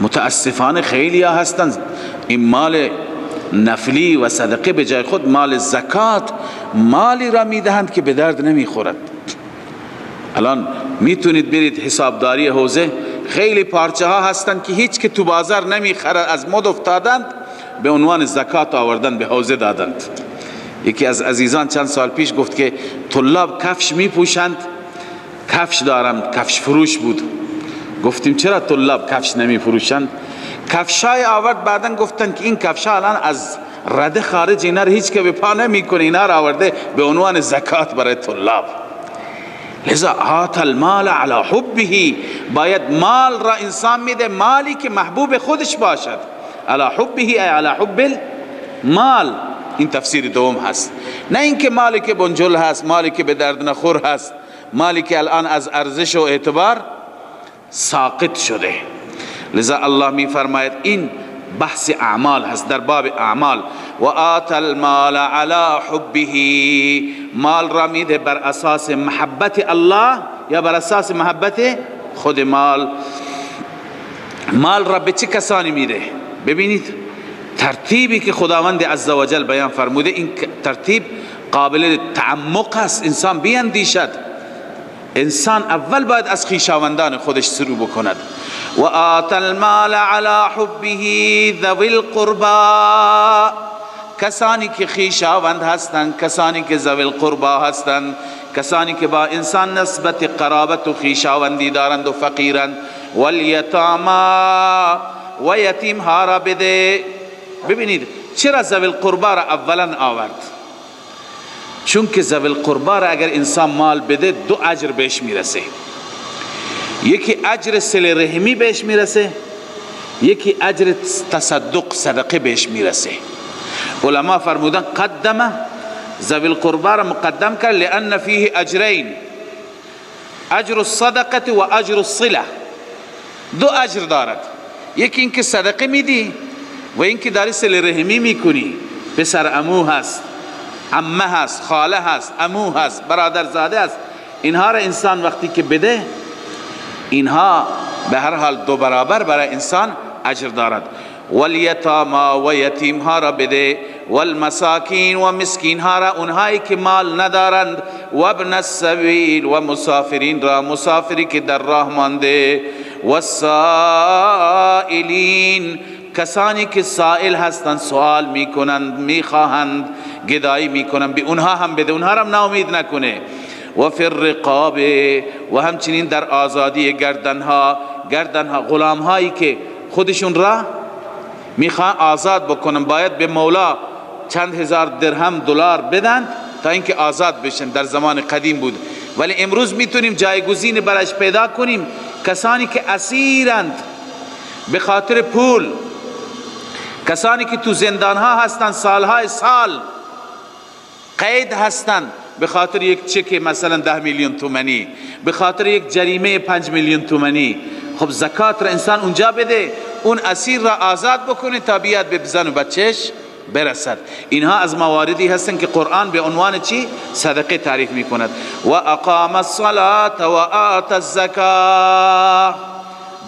متاسفانه خیلی ها هستند این مال نفلی و صدقه به جای خود مال زکات، مالی را میدهند که به درد نمیخورد. الان میتونید برید حسابداری حوزه، خیلی پارچه ها هستند که هیچ که تو بازار نمیخرد، از مد افتادند، به عنوان زکات آوردن به حوزه دادند. یکی از عزیزان چند سال پیش گفت که طلاب کفش میپوشند، کفش دارم، کفش فروش بود. گفتیم چرا طلاب کفش نمیفروشند؟ کفشای آورد، بعدن گفتن که این کفشا الان از رده خارج، اینا رو هیچ که به پا نمیکنه، اینا رو آورده به عنوان زکات برای طلاب. لذا آت المال علی حبه، باید مال را انسان میده، مالی که محبوب خودش باشد. علی حبه ای علی حب المال، این تفسیر دوم هست. نه اینکه مالی که بنجل هست، مالی که به درد نخور هست، مالی که الان از ارزش و اعتبار ساقط شده. لذا الله می فرماید این بحث اعمال هست، در باب اعمال. و آت المال علی حبه، مال را میده بر اساس محبت الله یا بر اساس محبت خود مال. مال را به چه کسانی میده؟ ببینید ترتیبی که خداوند عزوجل بیان فرموده، این ترتیب قابل تعمق است، انسان بیندیشد. انسان اول باید از خویشاوندان خودش شروع بکند. و آت المال علی حبه ذوی القربا، کسانی که خویشاوند هستند، کسانی که ذوی القربا هستند، کسانی که با انسان نسبت قرابت و خویشاوندی دارند و فقیرند. والیتاما، و یتیم ها را بده. ببینید چرا ذوی القربا را اولا آورد؟ چون که ذوی القربا را اگر انسان مال بده دو اجر بهش میرسه، یکی اجر صله رحمی بهش میرسه، یکی اجر تصدق صدقه بهش میرسه. علما فرمودن قدم ذوی القربا را مقدم کرد لان فیه اجرین، اجر الصدقه و اجر الصله. دو اجر دارد، یکی اینکه صدقه میدی و اینکه داری صله رحمی میکنی. پسر عمو هست، عمه هست، خاله هست، عمو هست، برادر زاده هست، اینها را انسان وقتی که بده، اینها به هر حال دو برابر برای انسان اجر دارد. والیتاما، و یتیم ها را بده. والمساکین، و مسکین ها را، اونهایی که مال ندارند. و ابن السبیل، و مسافرین را، مسافری که در راه مانده. والسائلین، کسانی که سائل هستند، سوال میکنند، میخواهند، گدایی میکنند، به اونها هم بده، اونها را هم ناامید نکنه. و فی الرقاب، و همچنین در آزادی گردنها، گردنها غلام هایی که خودشون را میخوان آزاد بکنن، باید به مولا چند هزار درهم دلار بدن تا اینکه آزاد بشن. در زمان قدیم بود، ولی امروز میتونیم جایگزین براش پیدا کنیم. کسانی که اسیرند به خاطر پول، کسانی که تو زندان ها هستند سالهای سال قید هستند به خاطر یک چک مثلا 10 میلیون تومانی، به خاطر یک جریمه 5 میلیون تومانی. خب زکات را انسان اونجا بده، اون اسیر را آزاد بکنه تا بیاد به زن و بچهش برسد. اینها از مواردی هستند که قرآن به عنوان چی؟ صدقه تعریف میکند. و اقام الصلاة و آت الزکاة.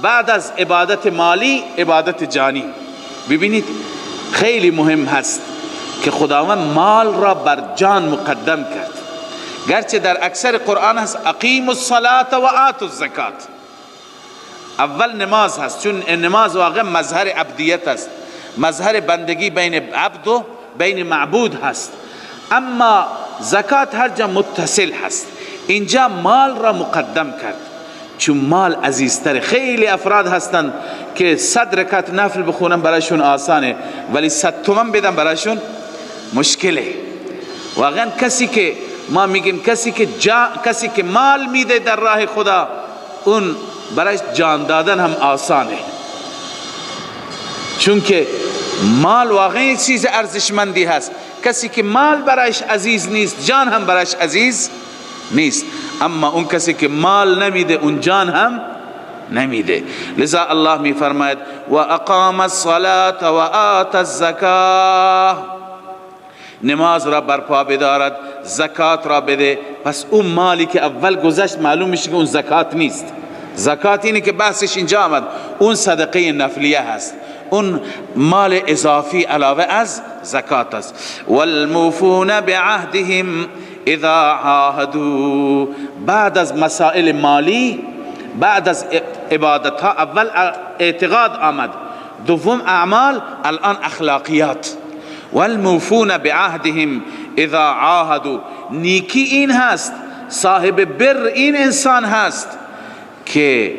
بعد از عبادت مالی، عبادت جانی. ببینید خیلی مهم هست که خداوند مال را بر جان مقدم کرد، گرچه در اکثر قرآن هست اقیم الصلاة و آتوا الزکات، اول نماز هست، چون نماز واقعا مظهر عبدیت است، مظهر بندگی بین عبد و بین معبود هست. اما زکات هر جا متصل هست، اینجا مال را مقدم کرد چون مال عزیزتر. خیلی افراد هستند که 100 رکعت نفل بخونن برایشون آسانه، ولی 100 تومن بدن برایشون مشکله. واقعا کسی که ما میگیم کسی که مال میده در راه خدا، اون برایش جان دادن هم آسانه، چون که مال واقعا چیز ارزشمندی هست. کسی که مال برایش عزیز نیست، جان هم برایش عزیز نیست. اما اون کسی که مال نمیده، اون جان هم نمیده. لذا الله می فرماید و اقام الصلاة و آت الزکاة، نماز را برپا بدارد، زکات را بده. پس اون مالی که اول گذشت معلوم میشه که اون زکات نیست. زکات اینه که بحثش اینجا آمد، اون صدقه نفلیه هست، اون مال اضافی علاوه از زکات است. والموفون بعهدهم اذا عاهدوا. بعد از مسائل مالی، بعد از عبادت ها، اول اعتقاد آمد، دوم اعمال، الان اخلاقیات. والموفون بعهدهم اذا عاهدوا. نیکی این هست، صاحب بر این انسان هست که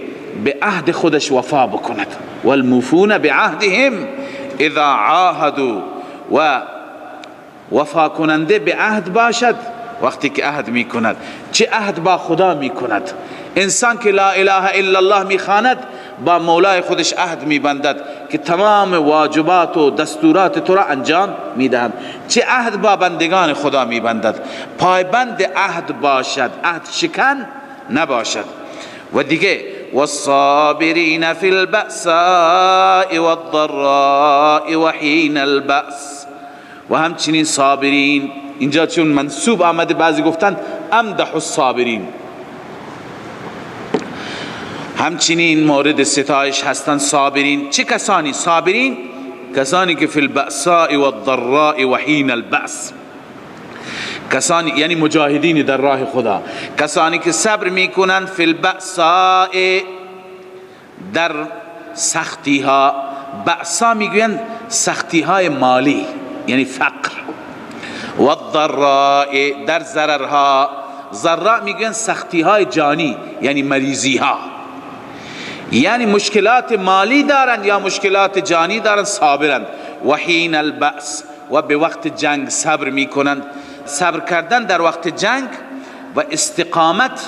به عهد خودش وفا بکند. والموفون بعهدهم اذا عاهدوا، و وفا کننده به عهد باشد وقتی که عهد میکند. چه عهد با خدا میکند؟ انسان که لا اله الا الله میخواند، با مولای خودش عهد میبندد که تمام واجبات و دستورات تو را انجام میدهم. چه عهد با بندگان خدا میبندد؟ پایبند عهد باشد، عهد شکن نباشد. و دیگه والصابرین فی البأساء والضراء وحین البأس. و همچنین صابرین، اینجا چون منسوب آمده بعضی گفتن امدح الصابرین، همچنین مورد ستایش هستند صابرین. چه کسانی صابرین؟ کسانی که فی البأساء والضراء وحین البأس، کسانی یعنی مجاهدین در راه خدا، کسانی که صبر میکنند فی البأساء، در سختی ها. بأسا میگویند سختی های مالی یعنی فقر، والضراء در ضررها، ضراء میگن سختی های جانی، یعنی مریضی ها، یعنی مشکلات مالی دارند یا مشکلات جانی دارند، صابرند. و حین البأس، و به وقت جنگ صبر میکنند. صبر کردن در وقت جنگ و استقامت،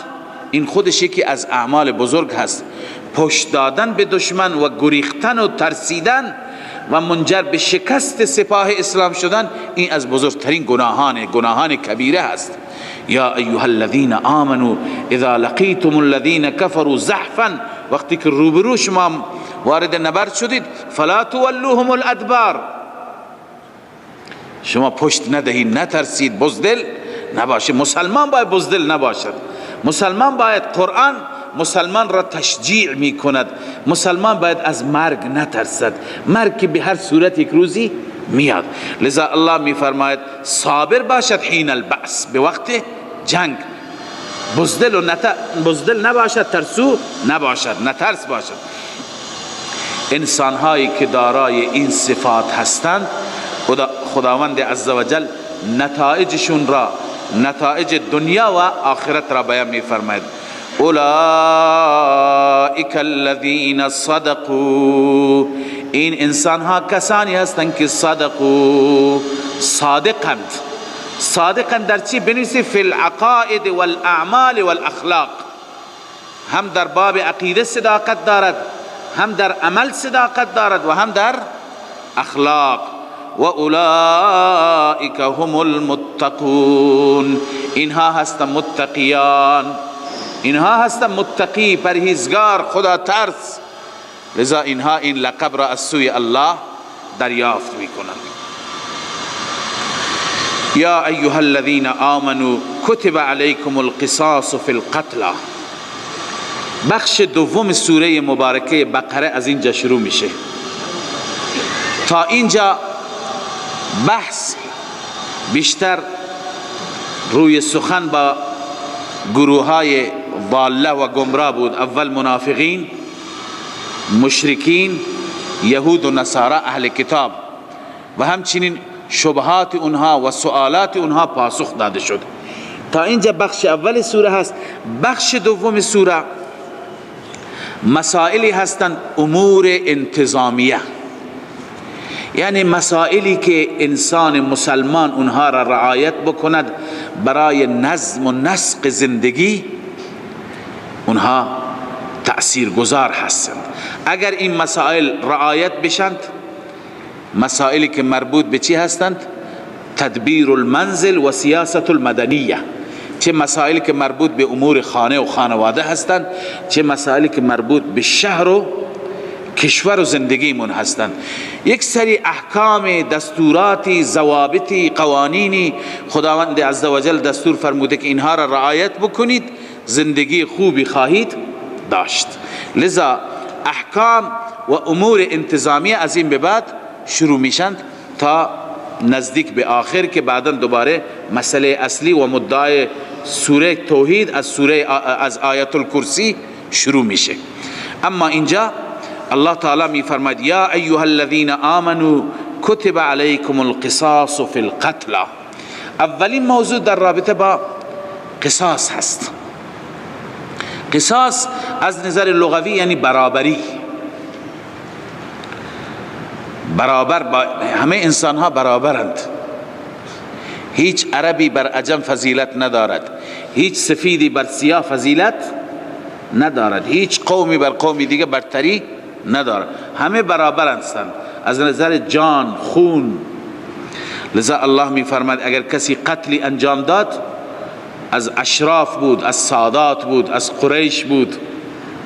این خودش یکی از اعمال بزرگ هست. پشت دادن به دشمن و گریختن و ترسیدن و منجر به شکست سپاه اسلام شدن، این از بزرگترین گناهان، گناهان کبیره هست. یا ایها الذین آمنوا اذا لقیتم الذین کفروا زحفا، وقتی که روبرو شما وارد نبرد شدید، فلا تولوهم الادبار، شما پشت ندهید، نترسید، بزدل نباشید. مسلمان باید بزدل نباشد. مسلمان باید، قرآن مسلمان را تشجیع می کند، مسلمان باید از مرگ نترسد، مرگ که به هر صورت یک روزی میاد. لذا الله می فرماید صابر باشد حین البأس، به وقت جنگ بزدل و بزدل نباشد، ترسو نباشد، نترس باشد. انسان هایی که دارای این صفات هستند، خداوند عزوجل نتایجشون را، نتایج دنیا و آخرت را بیان می فرماید. اولئک الذین صدقوا، این انسان ها کسانی هستند که صدقوا، صادقند. صادقند در چی؟ بنویسی فی العقائد والاعمال والاخلاق. هم در باب عقیده صداقت دارد، هم در عمل صداقت دارد و هم در اخلاق. و اولئک هم المتقون، اینها هستند متقیان، اینها هستند متقی، پرهیزگار، خدا ترس. لذا اینها این لقب را از سوی الله دریافت میکنند. یا ایها الذین آمنوا کتب علیکم القصاص فی القتل. بخش دوم سوره مبارکه بقره از اینجا شروع میشه. تا اینجا بحث بیشتر روی سخن با گروه های ضاله و گمراه بود. اول منافقین، مشرکین، یهود و نصارا، اهل کتاب، و همچنین شبهات اونها و سوالات اونها پاسخ داده شد. تا اینجا بخش اول سوره هست. بخش دوم سوره مسائلی هستند امور انتظامیه، یعنی مسائلی که انسان مسلمان اونها را رعایت بکند برای نظم و نسق زندگی، اونها تأثیر گذار هستند. اگر این مسائل رعایت بشند، مسائلی که مربوط به چی هستند؟ تدبیر المنزل و سیاست المدنیه، چه مسائلی که مربوط به امور خانه و خانواده هستند، چه مسائلی که مربوط به شهر و کشور و زندگیمون هستند. یک سری احکام، دستوراتی، ضوابطی، قوانینی خداوند عزوجل دستور فرموده که اینها را رعایت بکنید، زندگی خوبی خواهید داشت. لذا احکام و امور انتظامی از این به بعد شروع میشند تا نزدیک به آخر، که بعدا دوباره مسئله اصلی و مدعای سوره توحید از سوره از آیت الکرسی شروع میشه. اما اینجا الله تعالی می فرماید یا ایها الذین آمنوا کتب علیکم القصاص فی القتل. اولین موضوع در رابطه با قصاص هست. قصاص از نظر لغوی یعنی برابری، برابر، با همه انسان ها برابرند. هیچ عربی بر عجم فضیلت ندارد، هیچ سفیدی بر سیاه فضیلت ندارد، هیچ قومی بر قومی دیگه برتری ندارد، همه برابر هستند از نظر جان، خون. لذا الله می فرماید اگر کسی قتلی انجام داد، از اشراف بود، از سادات بود، از قریش بود،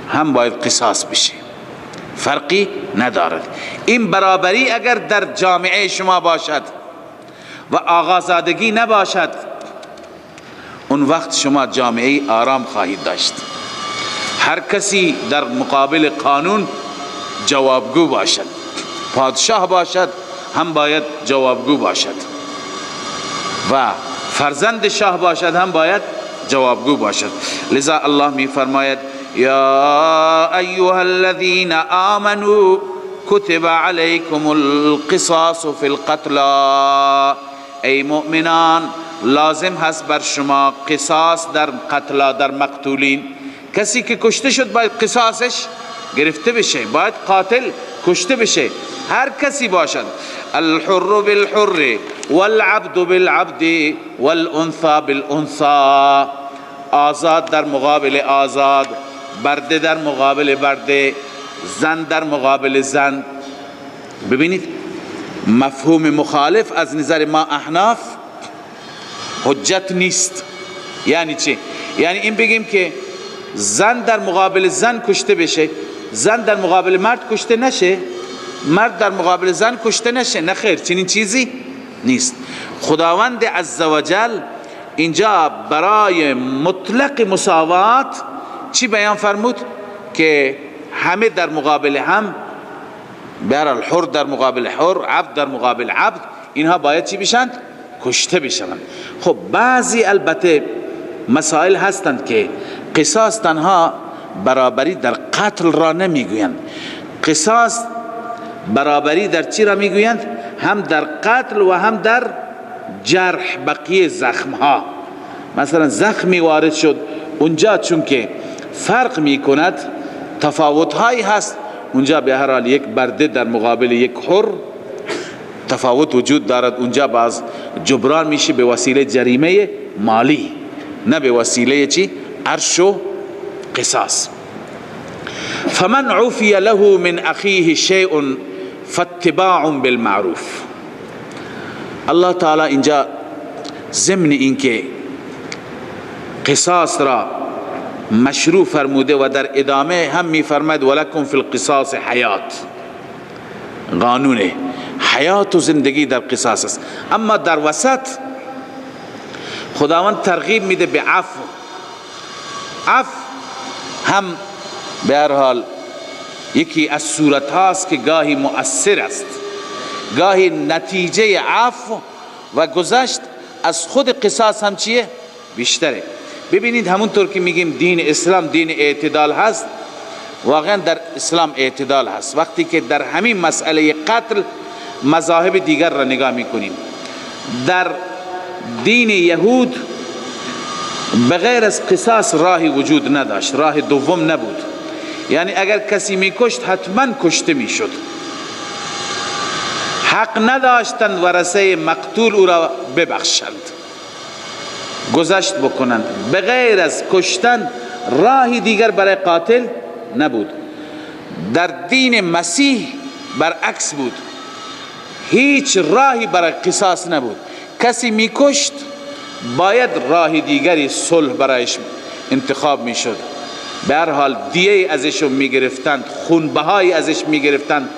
هم باید قصاص بشه، فرقی ندارد. این برابری اگر در جامعه شما باشد و آقازادگی نباشد، اون وقت شما جامعه آرام خواهید داشت. هر کسی در مقابل قانون جوابگو باشد، پادشاه باشد هم باید جوابگو باشد و فرزند شاه باشد هم باید جوابگو باشد. لذا الله می فرماید یا ایها الذین آمنوا کتب علیکم القصاص فی القتل. ای مؤمنان، لازم هست بر شما قصاص در قتلا، در مقتولین. کسی که کشته شد باید قصاصش گرفته بشه، باید قاتل کشته بشه، هر کسی باشد. الحر بالحر والعبد بالعبد والانثى بالانثى، آزاد در مقابل آزاد، برده در مقابل برده، زن در مقابل زن. ببینید مفهوم مخالف از نظر ما احناف حجت نیست. یعنی چی؟ یعنی این بگیم که زن در مقابل زن کشته بشه، زن در مقابل مرد کشته نشه، مرد در مقابل زن کشته نشه. نه خیر، چنین چیزی نیست. خداوند عزوجل اینجا برای مطلق مساوات چی بیان فرمود؟ که همه در مقابل هم، بهرحال حر در مقابل حر، عبد در مقابل عبد، اینها باید چی بشند؟ کشته بشوند. خب بعضی البته مسائل هستند که قصاص تنها برابری در قتل را نمیگویند، قصاص برابری در چی را میگویند؟ هم در قتل و هم در جرح، بقیه زخم ها. مثلا زخمی وارد شد اونجا، چون که فرق میکند، تفاوت هایی هست اونجا، به هر حال یک برده در مقابل یک حر تفاوت وجود دارد، اونجا باز جبران میشه به وسیله جریمه مالی، نه به وسیله چی؟ عرش و قصاص. فمن عفی له من اخیه شیء فاتباع بالمعروف. الله تعالی اینجا ضمن اینکه قصاص را مشروع فرموده و در ادامه هم میفرماید ولکم فی القصاص حیات، قانونه حیات و زندگی در قصاص است. اما در وسط خداوند ترغیب میده به عفو. عفو هم به هر حال یکی از صورت هاست که گاهی مؤثر است، گاهی نتیجه عفو و گذشت از خود قصاص هم چیه؟ بیشتره. ببینید همونطور که میگیم دین اسلام دین اعتدال هست، واقعا در اسلام اعتدال هست. وقتی که در همین مسئله قتل مذاهب دیگر را نگاه میکنیم، در دین یهود بغیر از قصاص راهی وجود نداشت، راه دوم نبود. یعنی اگر کسی میکشت حتما کشته میشد، حق نداشتند ورثه مقتول او را ببخشند، گذشت بکنند. بغیر از کشتن راهی دیگر برای قاتل نبود. در دین مسیح برعکس بود، هیچ راهی برای قصاص نبود. کسی میکشت باید راه دیگری صلح برایش انتخاب میشد. به هر حال دیه ازش میگرفتند، خونبهایی ازش میگرفتند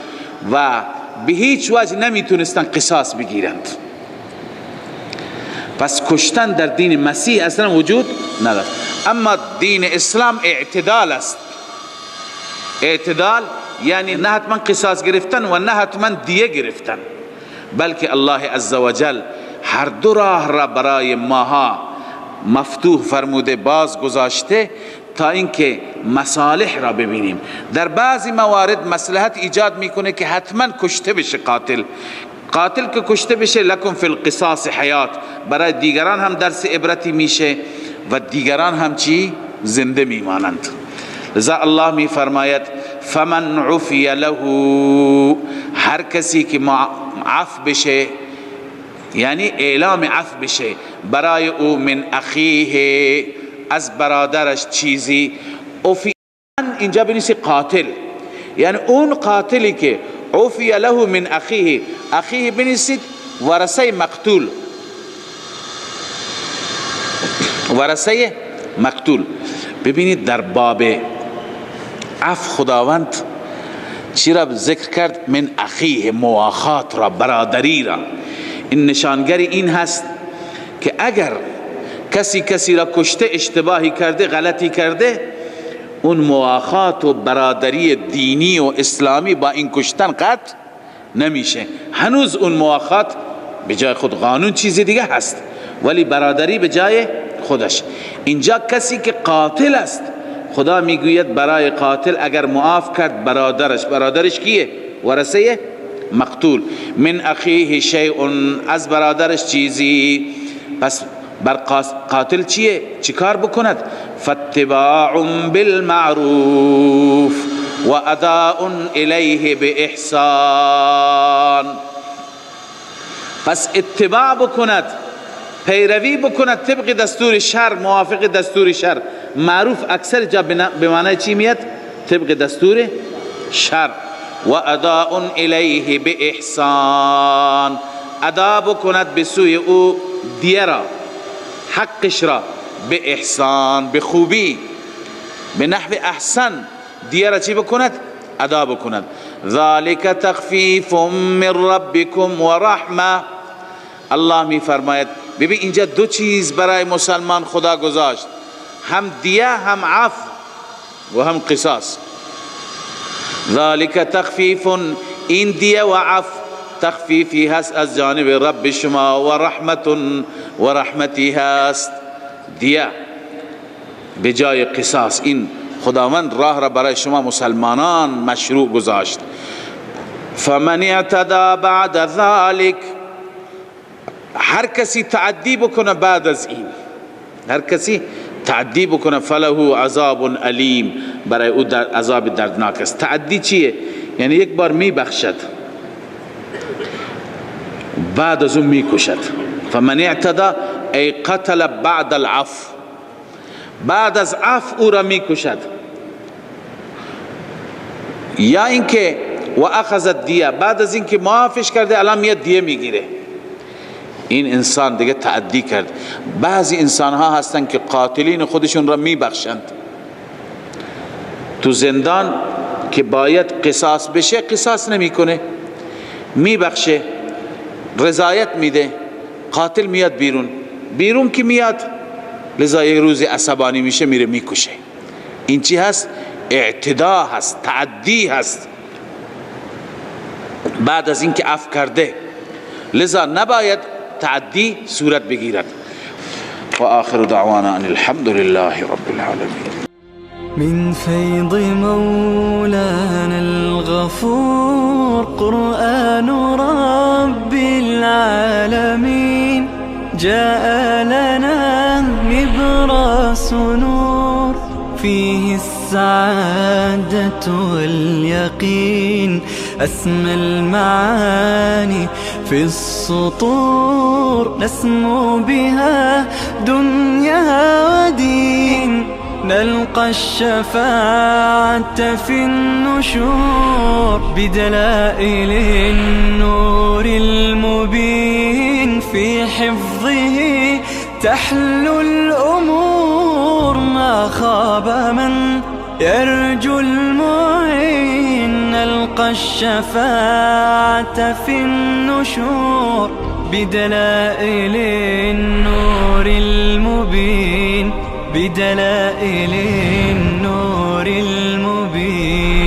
و به هیچ وجه نمیتونستند قصاص بگیرند. پس کشتن در دین مسیح اصلا وجود ندارد. اما دین اسلام اعتدال است. اعتدال یعنی نه حتما قصاص گرفتن و نه حتما دیه گرفتن، بلکه الله عزوجل هر دو راه را برای ماها مفتوح فرموده، باز گذاشته تا اینکه مصالح را ببینیم. در بعضی موارد مصلحت ایجاد میکنه که حتما کشته بشه قاتل. قاتل که کشته بشه لکم فی القصاص حیات، برای دیگران هم درس عبرتی میشه و دیگران هم چی؟ زنده میمانند. لذا الله میفرماید فمن عفی له، هر کسی که عفو بشه، یعنی اعلام عفو بشه برای او، من اخیه، از برادرش چیزی. عفی اینجا بنویسی قاتل، یعنی اون قاتلی که عفی له من اخیه، اخیه بنویسید ورثه مقتول، ورثه مقتول. ببینید در باب عفو خداوند چی را ذکر کرد؟ من اخیه، مواخات را، برادری را. این نشانگر این هست که اگر کسی کسی را کشته، اشتباهی کرده، غلطی کرده، اون مواخات و برادری دینی و اسلامی با این کشتن قطع نمیشه. هنوز اون مواخات به جای خود، قانون چیز دیگه هست، ولی برادری به جای خودش. اینجا کسی که قاتل است، خدا میگوید برای قاتل اگر معاف کرد برادرش، برادرش کیه؟ ورثه مقتول. من اخیه شیء، از برادرش چیزی. پس بر قاتل چیه؟ چیکار بکند؟ فاتباع بالمعروف و اداء الیه باحسان. پس اتباع بکند، پیروی بکند طبق دستور شرع، موافق دستور شرع. معروف اکثر جا به معنی چی میاد؟ طبق دستور شرع. و اداء الیه باحسان، ادا بکند به سوی او دیه را، حقش را، به احسان، به خوبی، به نحو احسن دیه را چی بکند؟ ادا بکند. ذالک تخفیف من ربکم و رحمه. الله می فرماید، ببین اینجا دو چیز برای مسلمان خدا گذاشت، هم دیه، هم عفو و هم قصاص. ذالک تخفیف، این دیه و عفو تخفیفی هست از جانب رب شما، و رحمت و رحمتی هست. دیه به جای قصاص، این خداوند راه را برای شما مسلمانان مشروع گذاشت. فمن اعتدى بعد ذلك، هر کسی تعدی بکنه بعد از این، هر کسی تعدی بکنه، فله عذاب علیم، برای او عذاب دردناک است. تعدی چیه؟ یعنی یک بار میبخشد، بعد از اون میکشد. فمن اعتدى ای قتل بعد العفو، بعد از عفو او را میکشد، یا اینکه و اخذ الدیه، بعد از اینکه معافش کرده الان میاد دیه میگیره. این انسان دیگه تعدی کرد. بعضی انسان ها هستن که قاتلین خودشون را میبخشند، تو زندان که باید قصاص بشه قصاص نمیکنه، میبخشه، رضایت میده، قاتل میاد بیرون، بیرون که میاد لذا یک روز عصبانی میشه، میره میکشه. این چی هست؟ اعتدا هست، تعدی هست بعد از اینکه عفو کرده، لذا نباید تعدی صورت بگیرد. و آخر دعوانا ان الحمد لله رب العالمین. من فیض مولانا الغفور قرآن رب العالمین جاء لنا مبراس نور فيه السعادة واليقين أسمى المعاني في السطور نسمو بها دنيا ودين نلقى الشفاعة في النشور بدلائل النور المبين في حفظه تحلو الأمور ما خاب من يرجو المعين نلقى الشفاعة في النشور بدلائل النور المبين بدلائل النور المبين.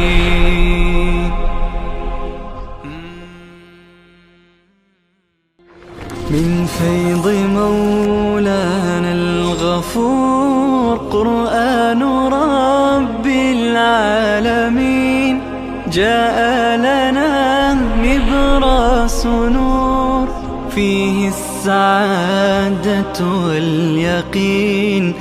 من فيض مولانا الغفور قرآن رب العالمين جاء لنا مبراس نور فيه السعادة واليقين.